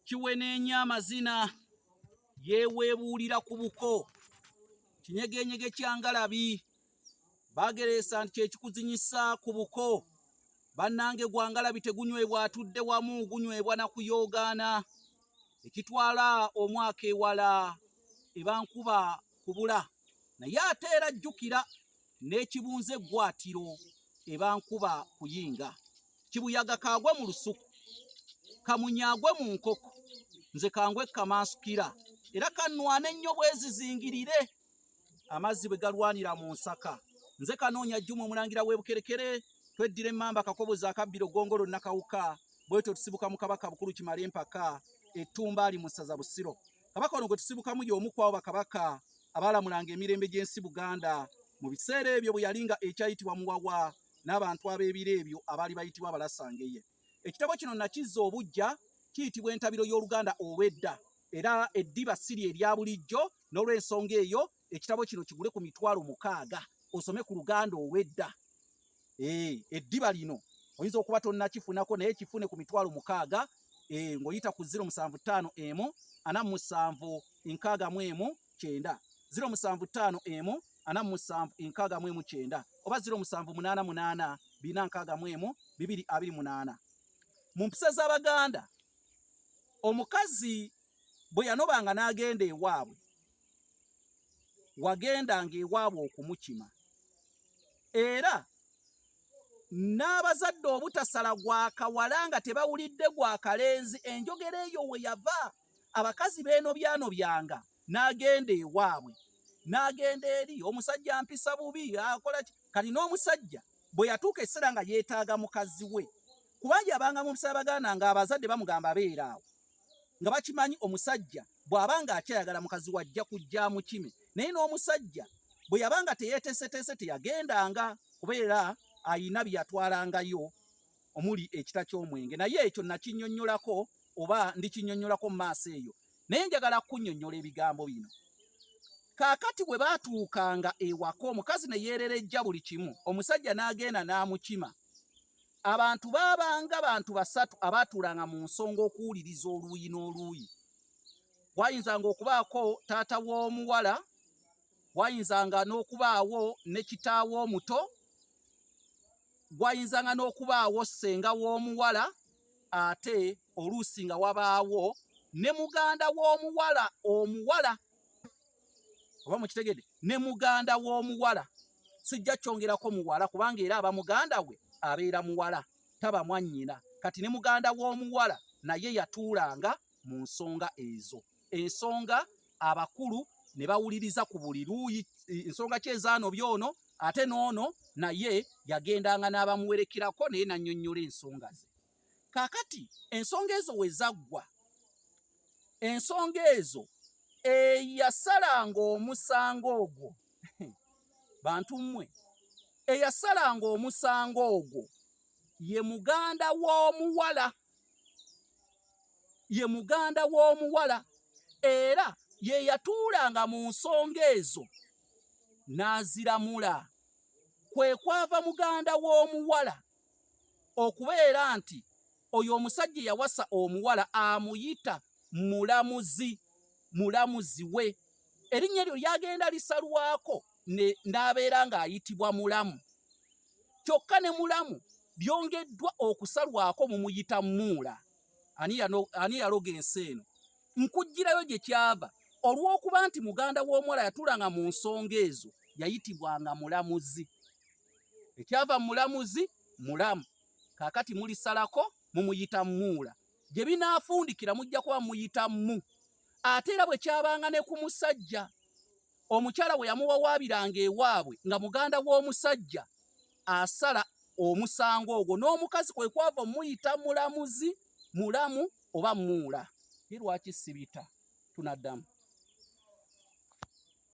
Kiweneenya amazina yeeweebuulira ku buko. Kinyegenyege kya ngalabi bagereesa nti kye kikuzinyisa ku buko. Bannange gwa ngalabi tegunywebwa atudde wamu, gunywebwa na kuyoogaana. Ekitwala omwaka ewala eba nkuba kubula, naye ate era jjukira n'ekibunza eggwatiro eba nkuba kuyinga. Kibuyaga kaagwe mu lusuku, kamunye agwe mu nkoko, nze kangwe kamansukira era kannwane nnyo bwezizingirire amazzi bwe galwanira mu nsaka. Nze kanoonya Juma omulangira w'e Bukerekere, tweddira emmamba Kakoboza akabbiro Ggongolo Nakawuka, bwetyo tusibuka mu Kabaka Bukulu Kimala empaka ettumbaali mu ssaza Busiro. Kabaka ono gwe tusibukamu y'omu ku abo bakabaka abaalamulanga emirembe gy'ensi Buganda mu biseera ebyo bwe yali nga ekyayitibwa Muwawa n'abantu ab'ebiro ebyo abaali bayitibwa Abalasangeye. Ekitabo kino nakizza obuggya, kiyitibwa Entabiro y'Oluganda Olw'edda era eddiba si lye erya bulijjo, n'olw'ensonga eyo ekitabo kino kigule ku 60,000 osome ku Luganda olw'edda. Eh, eddiba lino oyinza okuba tonnakifunako naye kifune ku 60,000 eh, ng'oyita ku 075 1 47 61 075 1 47 61 9 oba 0788 461 228. Mu mpisa z'Abaganda omukazi bwe yanobanga n'agenda ewaabwe, wagendanga ewaabwe okumukima era n'abazadde obutasala gwa kawala nga tebawulidde gwa kalenzi. Enjogera eyo we yava, abakazi beenobyanobyanga n'agenda ewaabwe n'agenda eri omusajja mpisa bubi akola ki. Kati n'omusajja bwe yatuuka ekiseera nga yeetaaga mukazi we, kubanga yabanga mu mpisa y'Abaganda ng'abazadde bamugamba abeera awo nga bakimanyi omusajja bw'aba nga akyayagala mukazi we ajja kujja amukime. Naye n'omusajja bwe yabanga teyeeteeseteese teyagendanga, kubeera ayina bye yatwalangayo omuli ekita ky'omwenge. Naye ekyo nakinnyonnyolako oba ndikinnyonnyolako mu maaso eyo, naye njagala kukunnyonnyola ebigambo bino. Kaakati bwe baatuukanga ewaka omukazi ne yeererejja buli kimu, omusajja n'agenda n'amukima. Abantu baabanga bantu basatu abaatuulanga mu nsonga okuwuliriza oluuyi n'oluuyi. Wayinzanga okubaako taata w'omuwala, wayinzanga n'okubaawo ne kitaawe omuto, wayinzanga n'okubaawo ssenga w'omuwala, ate oluusi nga wabaawo ne muganda w'omuwala omuwala, oba mukitegedde, ne muganda w'omuwala. Sijja kyongerako muwala kubanga era aba muganda we abeera muwala, taba mwannyina. Kati ne muganda w'omuwala naye yatuulanga mu nsonga ezo, ensonga abakulu ne bawuliriza ku buli luuyi, ensonga ki ezaano byono, ate n'ono naye yagendanga n'abamuwerekerako naye n'annyonnyola ensonga ze. Kaakati ensonga ezo we zaggwa, ensonga ezo eyasalanga omusango ogwo, bantu mmwe, eyasalanga omusango ogwo ye muganda w'omuwala, ye muganda w'omuwala, era ye yatuulanga mu nsonga ezo n'aziramula. Kwe kwava muganda w'omuwala okubeera nti oyo omusajja eyawasa omuwala amuyita mulamuzi, mulamuzi we. Erinnya eryo lyagenda lisalwako n'abeera ng'ayitibwa mulamu. Kyokka ne mulamu lyongeddwa okusalwako mumuyita muula. Ani yaloga ensi eno? Nkuggyirayo gye kyava. Olw'okuba nti muganda w'omuwala yatuulanga mu nsonga ezo, yayitibwanga mulamuzi. Ekyava mu mulamuzi, mulamu. Kaakati mulisalako mumuyita muula. Gye binaafundikira mujja kuba muyita mu. Ate era bwe kyabanga ne ku musajja, omukyala bwe yamuwawaabiranga ewaabwe nga muganda w'omusajja asala omusango ogwo, n'omukazi kwe kwava omuyita mulamuzi, mulamu oba muula. Ye lwaki sibita? Tunaddamu.